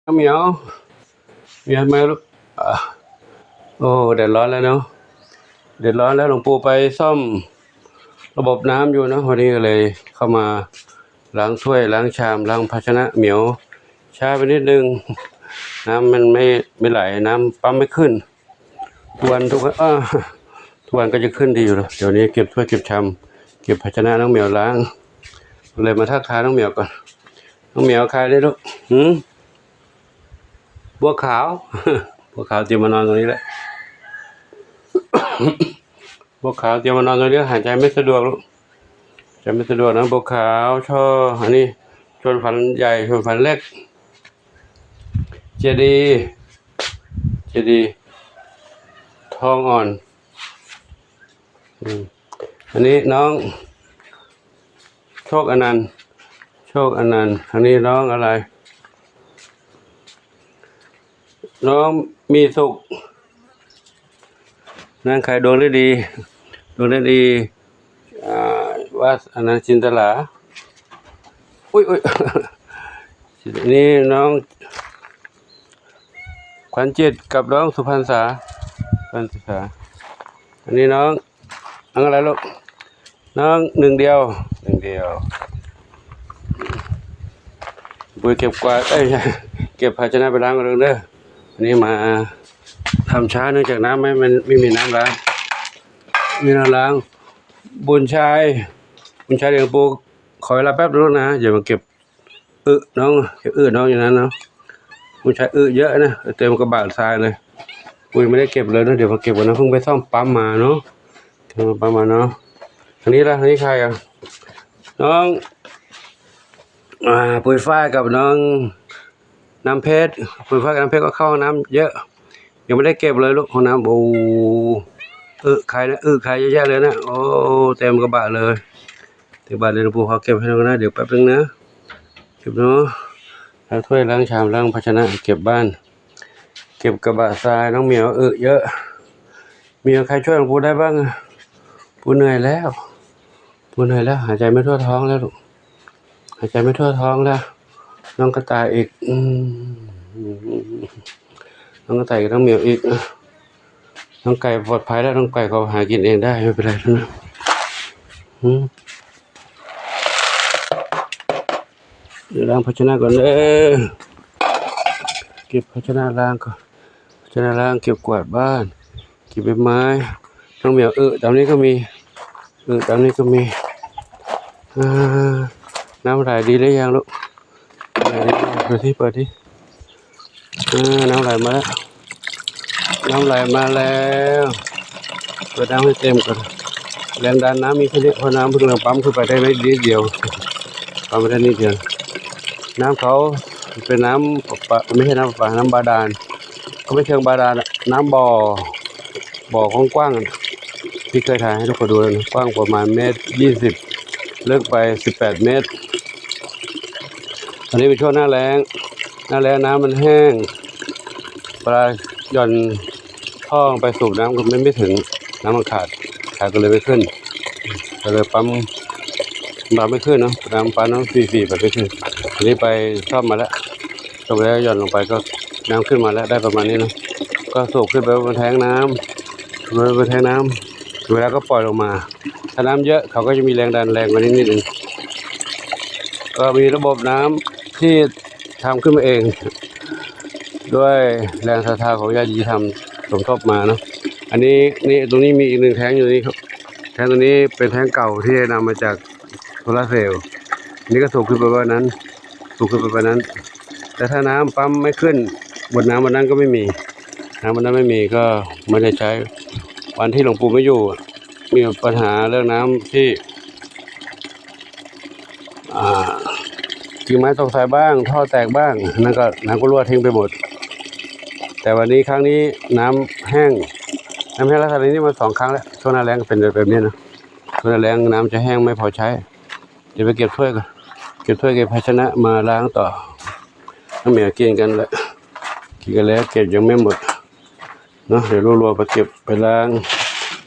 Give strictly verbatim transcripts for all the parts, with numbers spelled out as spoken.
น้องเหมียว เหมียวมาลูก อ่ะ โอ้ แดดร้อนแล้วเนาะ แดดร้อนแล้ว หลวงปู่ไปซ่อมระบบน้ำอยู่เนาะ วันนี้ก็เลยเข้ามาล้างถ้วย ล้างชาม ล้างภาชนะ เหมียวช้าไปนิดนึง น้ำมันไม่ ไม่ไหล น้ำปั๊มไม่ขึ้น ทุกวัน ทุกวัน อ่า ทุกวันก็จะขึ้นดีอยู่แล้ว เดี๋ยวนี้เก็บถ้วยเก็บชาม เก็บภาชนะน้องเหมียวล้าง เลยมาทักทายน้องเหมียวก่อน น้องเหมียวใครได้ลูก หืม บัวขาว บัวขาวเตรียมมานอนตรงนี้แหละ บัวขาวเตรียมมานอนตรงนี้ หายใจไม่สะดวกลูก หายใจไม่สะดวกนะ บัวขาว ช่อ อันนี้ ชวนฝันใหญ่ ชวนฝันเล็ก เจดีย์ เจดีย์ ทองอ่อน อืม อันนี้น้อง โชคอนันต์ โชคอนันต์ อันนี้น้องอะไร น้องมีสุข นางขายดวงได้ดี ดวงได้ดี อ่า ว่าอันนั้นจินตลา อุ้ย อุ้ย นี่น้อง ขวัญจิตกับน้องสุพรรณษา สุพรรณษา อันนี้น้อง น้องอะไรลูก น้องหนึ่งเดียว หนึ่งเดียว ปุ้ยเก็บกวาด เอ้ย เก็บภาชนะไปล้างกันเด้อ อันนี้มาทำช้าเนื่องจากน้ำไม่ มันไม่มีน้ำล้าง มีน้ำล้าง บุญชัย บุญชัย เดี๋ยวปูขอเวลาแป๊บนึงนะ อย่ามาเก็บอึน้อง เก็บอึน้องอย่างนั้นเนาะ บุญชัยอึเยอะนะ เต็มกระบะทรายเลย ปุ้ยไม่ได้เก็บเลยนะ เดี๋ยวมาเก็บกันนะ เพิ่งไปซ่อมปั๊มมาเนาะ เพิ่งซ่อมปั๊มมาเนาะ อันนี้ละ อันนี้ใครอ่ะ น้อง อ่า ปุ้ยฝ้ายกับน้อง น้ำเพชร ปุ้ยฝ้ายกับน้ำเพชรก็เข้าห้องน้ำเยอะ ยังไม่ได้เก็บเลยลูก ห้องน้ำ โอ้ อึใครนะ อึใครเยอะแยะเลยนะ โอ้ เต็มกระบะเลย เต็มกระบะเลย หลวงปู่ขอเก็บให้หน่อยนะ เดี๋ยวแป๊บนึงนะ เก็บเนาะ ล้างถ้วย ล้างชาม ล้างภาชนะ เก็บบ้าน เก็บกระบะทราย น้องเหมียวอึเยอะ เหมียวใครช่วยหลวงปู่ได้บ้างอะ ปู่เหนื่อยแล้ว ปู่เหนื่อยแล้ว หายใจไม่ทั่วท้องแล้วลูก หายใจไม่ทั่วท้องแล้ว น้องกระต่ายอีก อืม น้องกระต่ายกับน้องเหมียวอีก น้องไก่ปลอดภัยแล้ว น้องไก่เขาหากินเองได้ ไม่เป็นไรแล้วนะ อืม เดี๋ยวล้างภาชนะก่อนเด้อ เก็บภาชนะล้างก่อน ภาชนะล้าง เก็บกวาดบ้าน เก็บใบไม้ น้องเหมียว เออ ตามนี้ก็มี เออ ตามนี้ก็มี อ่า น้ำไหลดีหรือยังลูก ไหลดีหรือยัง เปิดที่ เปิดที่ อ่า น้ำไหลมาแล้ว น้ำไหลมาแล้ว เปิดน้ำให้เต็มก่อน แรงดันน้ำมีแค่นี้ เพราะน้ำเพิ่งเราปั๊มขึ้นไปได้ไม่นิดเดียว ปั๊มไปได้นิดเดียว น้ำเขาเป็นน้ำประปา ไม่ใช่น้ำประปา น้ำบาดาล ก็ไม่เชิงบาดาลอะ น้ำบ่อ บ่อกว้างๆอะ ที่เคยถ่ายให้ทุกคนดูแล้วนะ กว้างประมาณเมตรยี่สิบ ลึกไปสิบแปดเมตร อันนี้เป็นช่วงหน้าแล้ง หน้าแล้งน้ำมันแห้ง เวลาหย่อนท่อลงไปสูบน้ำก็ไม่ ไม่ถึง น้ำมันขาด ขาดก็เลยไม่ขึ้น ก็เลยปั๊ม ปั๊มไม่ขึ้นเนาะ น้ำปั๊มน้ำฟรีๆ แบบไม่ขึ้น อันนี้ไปซ่อมมาแล้ว ซ่อมแล้วหย่อนลงไปก็น้ำขึ้นมาแล้ว ได้ประมาณนี้เนาะ ก็สูบขึ้นไปบนแท้งน้ำ ไว้บนแท้งน้ำ เวลาก็ปล่อยลงมา ถ้าน้ำเยอะเขาก็จะมีแรงดันแรงกว่านี้นิดนึง ก็มีระบบน้ำที่ทำขึ้นมาเอง ด้วยแรงศรัทธาของญาติธรรมสมทบมาเนาะ อันนี้ นี่ ตรงนี้มีอีกหนึ่งแท้งอยู่นี่ครับ แท้งตัวนี้เป็นแท้งเก่าที่นำมาจากโซลาร์เซลล์ นี่ก็สูบขึ้นไปไว้นั้น สูบขึ้นไปไว้นั้น แต่ถ้าน้ำปั๊มไม่ขึ้น บนน้ำวันนั้นก็ไม่มี น้ำวันนั้นไม่มีก็ไม่ได้ใช้ วันที่หลวงปู่ไม่อยู่ มีปัญหาเรื่องน้ำที่ อ่า กิ่งไม้ตกใส่บ้าง ท่อแตกบ้าง นั่นก็น้ำก็รั่วทิ้งไปหมด แต่วันนี้ครั้งนี้น้ำแห้ง น้ำแห้งลักษณะนี้มาสองครั้งแล้ว ช่วงหน้าแล้งเป็นแบบนี้นะ ช่วงหน้าแล้งน้ำจะแห้งไม่พอใช้ เดี๋ยวไปเก็บถ้วยก่อน เก็บถ้วยเก็บภาชนะมาล้างต่อ น้องเหมียวกินกันแหละ กินกันแล้วเก็บยังไม่หมดเนาะ เดี๋ยวรวบรวมไปเก็บไปล้าง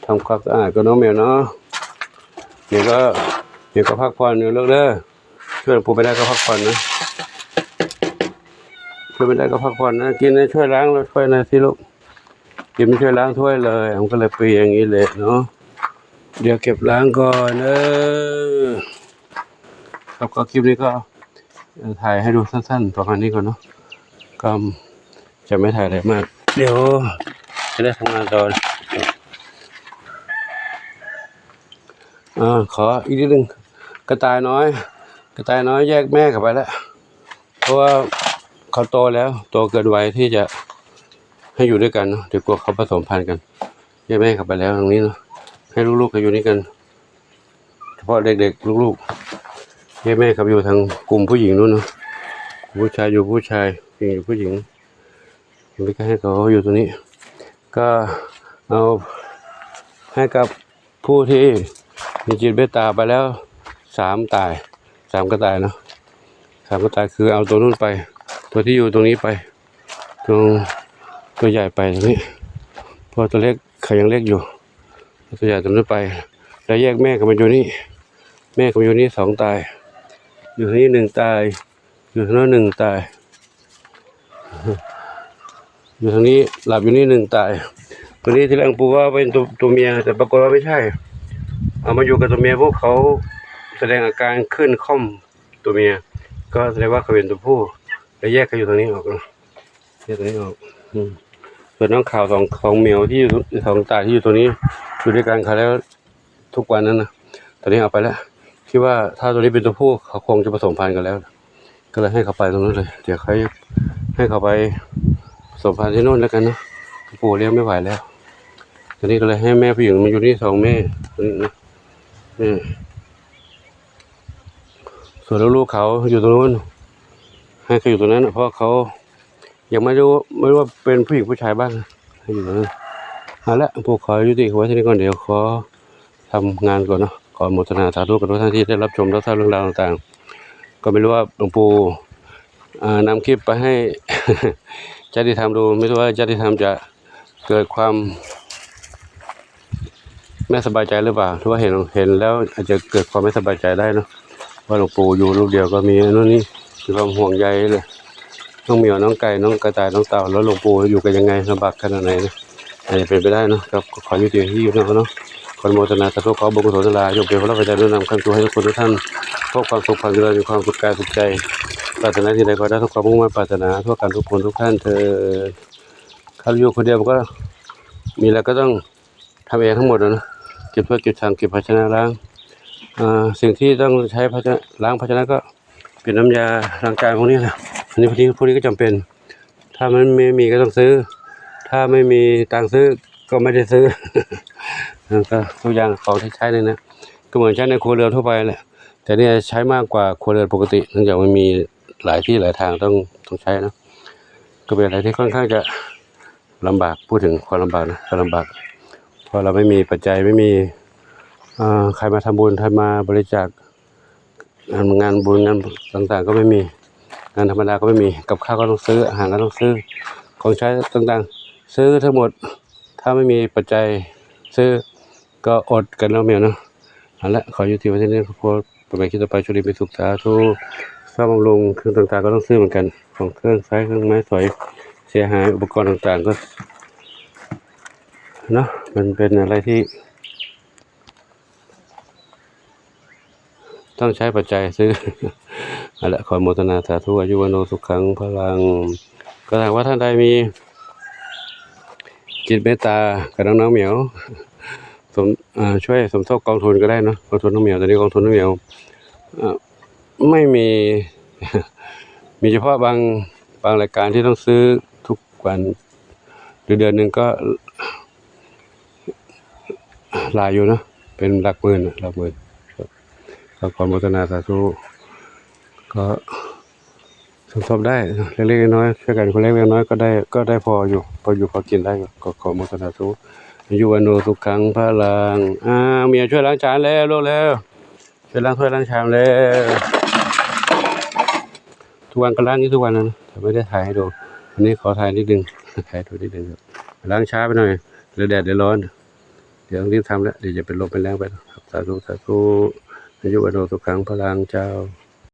ทำความสะอาดกับน้องเหมียวเนาะ เดี๋ยวก็ เดี๋ยวก็พักผ่อนอยู่ลูกเด้อ ช่วยหลวงปู่ไม่ได้ก็พักผ่อนนะ ช่วยไม่ได้ก็พักผ่อนนะ กินนะช่วยล้างแล้วถ้วยนะสิลูก กินไม่ช่วยล้างถ้วยเลย มันก็เลยเปียอย่างนี้เลยเนาะ เดี๋ยวเก็บล้างก่อนเออครับ ก็คลิปนี้ก็เอ่อถ่ายให้ดูสั้นๆประมาณนี้ก่อนเนาะ ก็จะไม่ถ่ายอะไรมาก เดี๋ยวจะได้ทำงานต่อ อ่าขออีกนิดนึง กระต่ายน้อย กระต่ายน้อยแยกแม่เขาไปแล้ว เพราะว่าเขาโตแล้ว โตเกินวัยที่จะให้อยู่ด้วยกันเนาะ เดี๋ยวกลัวเขาผสมพันธุ์กัน แยกแม่เขาไปแล้วตรงนี้เนาะ ให้ลูกๆเขาอยู่นี่กัน เฉพาะเด็กๆลูกๆ แยกแม่เขาอยู่ทางกลุ่มผู้หญิงนู้นเนาะ ผู้ชายอยู่ผู้ชาย ผู้หญิงอยู่ผู้หญิง อันนี้ก็ให้เขาอยู่ตรงนี้ ก็เอาให้กับผู้ที่มีจิตเมตตาไปแล้วสามตาย สามกระต่ายเนาะ สามกระต่ายคือเอาตัวนู้นไป ตัวที่อยู่ตรงนี้ไป ตรงตัวใหญ่ไปตรงนี้ เพราะตัวเล็กเขายังเล็กอยู่ ตัวใหญ่ตัวนู้นไป แล้วแยกแม่เขามาอยู่นี่ แม่เขามาอยู่นี่สองตาย อยู่ที่นี่หนึ่งตาย อยู่ทางโน้นหนึ่งตาย อยู่ทางนี้หลับอยู่นี่หนึ่งตาย ตัวนี้ที่แรกปูว่าเป็นตัวตัวเมีย แต่ปรากฏว่าไม่ใช่ เอามาอยู่กับตัวเมียพวกเขาแสดงอาการขึ้นค่อมตัวเมีย ก็แสดงว่าเขาเป็นตัวผู้ แล้วแยกเขาอยู่ตรงนี้ออกเนาะ แยกตรงนี้ออก อืม ส่วนน้องขาวสองสองเหมียวที่อยู่สองตายที่อยู่ตรงนี้ อยู่ด้วยกันเขาแล้วทุกวันนั้นนะ ตอนนี้เอาไปแล้ว คิดว่าถ้าตัวนี้เป็นตัวผู้เขาคงจะผสมพันธุ์กันแล้ว ก็เลยให้เขาไปตรงนั้นเลย เดี๋ยวเขาให้เขาไปผสมพันธุ์ที่โน่นแล้วกันเนาะ ปู่เลี้ยงไม่ไหวแล้ว ตอนนี้ก็เลยให้แม่ผู้หญิงมาอยู่นี่สองแม่ นี่นะ นี่ ส่วนลูกๆเขาอยู่ตรงนู้น ให้เขาอยู่ตรงนั้นน่ะ เพราะเขายังไม่รู้ ไม่รู้ว่าเป็นผู้หญิงผู้ชายบ้างนะ ให้อยู่ตรงนั้น เอาละ ปู่ขอยุติไว้เท่านี้ก่อน เดี๋ยวขอทำงานก่อนเนาะ ขออนุโมทนาสาธุกับทุกท่านที่ได้รับชมรับทราบเรื่องราวต่างๆ ก็ไม่รู้ว่าหลวงปู่ อ่านำคลิปไปให้ ญาติธรรมดู ไม่รู้ว่าญาติธรรมจะเกิดความไม่สบายใจหรือเปล่า หรือว่าเห็น เห็นแล้วอาจจะเกิดความไม่สบายใจได้เนาะ ว่าหลวงปู่อยู่รูปเดียวก็มีอันนู้นนี่ มีความห่วงใยเลย น้องเหมียว น้องไก่ น้องกระต่าย น้องเต่า แล้วหลวงปู่อยู่กันยังไง ลำบากขนาดไหนนะ อาจจะเป็นไปได้เนาะ ครับ ก็ขอยุติที่อยู่เนาะ ขออนุโมทนาสาธุ ขอบุญกุศลศรัทธา จงเป็นพระพลานุนำค้ำชูให้ทุกคนทุกท่าน พบความสุขความเจริญ มีความสุขกายสุขใจ ปรารถนาสิ่งใดขอให้ได้ทุกความมุ่งมั่นปรารถนา ทั่วกันทุกคนทุกท่านเทอญ ครับ อยู่คนเดียวมันก็มีอะไรก็ต้องทำเองทั้งหมดอะนะ เก็บถ้วยเก็บชาม เก็บภาชนะล้าง อ่า สิ่งที่ต้องใช้ภาชนะ ล้างภาชนะก็เป็นน้ำยาล้างจานพวกนี้นะ อันนี้พวกนี้ พวกนี้ก็จำเป็น ถ้ามันไม่มีก็ต้องซื้อ ถ้าไม่มีตังค์ซื้อก็ไม่ได้ซื้อ แล้วก็ทุกอย่างของที่ใช้เลยนะ ก็เหมือนใช้ในครัวเรือนทั่วไปแหละ แต่เนี่ยใช้มากกว่าครัวเรือนปกติ เนื่องจากมันมีหลายที่หลายทางต้อง ต้องใช้นะ ก็เป็นอะไรที่ค่อนข้างจะลำบาก พูดถึงความลำบากนะ ก็ลำบาก เพราะเราไม่มีปัจจัย ไม่มี เอ่อ ใครมาทำบุญ ใครมาบริจาค งาน งานบุญงานต่างๆ ก็ไม่มี งานธรรมดาก็ไม่มี กับข้าวก็ต้องซื้อ อาหารก็ต้องซื้อ ของใช้ต่างๆ ซื้อทั้งหมด ถ้าไม่มีปัจจัยซื้อ ก็อดกันเนาะเหมียวเนาะ เอาละ ขอยุติไว้ที่นี่ครับ พบกันใหม่คลิปต่อไป โชคดีมีสุข สาธุ ซ่อมบำรุงเครื่องต่างๆ ก็ต้องซื้อเหมือนกัน ของเครื่องใช้เครื่องไม้สอย เสียหาย อุปกรณ์ต่างๆ ก็ เนาะ มันเป็นอะไรที่ ต้องใช้ปัจจัยซื้อ เอาละ ขออนุโมทนาสาธุ อายุวัณโณสุขังพลัง ก็ถ้าหากว่าท่านใดมีจิตเมตตากับน้องๆเหมียว สม อ่า ช่วยสมทบกองทุนก็ได้เนาะ กองทุนน้องเหมียว ตอนนี้กองทุนน้องเหมียว เอ่อ ไม่มี มีเฉพาะบาง บางรายการที่ต้องซื้อทุกวัน หรือเดือนหนึ่งก็ หลายอยู่เนาะ เป็นหลักหมื่นอะ หลักหมื่น ก็ขออนุโมทนาสาธุ ก็สมทบได้เนาะ เล็กๆน้อยๆ ช่วยกันคนเล็กคนน้อยก็ได้ ก็ได้พออยู่ พออยู่พอกินได้ ก็ขออนุโมทนาสาธุ อายุวัณโณสุขังพลัง อ่า เมียช่วยล้างจานแล้ว ลูกแล้ว ช่วยล้างถ้วยล้างชามแล้ว ทุกวันก็ล้างอยู่ทุกวันนะ แต่ไม่ได้ถ่ายให้ดู วันนี้ขอถ่ายนิดนึง ถ่ายให้ดูนิดนึงครับ ล้างช้าไปหน่อย เดี๋ยวแดดเดี๋ยวร้อน เดี๋ยวต้องรีบทำแล้ว เดี๋ยวจะเป็นลมเป็นแรงไปครับ สาธุ สาธุ อายุวัณโณสุขังพลังเจ้า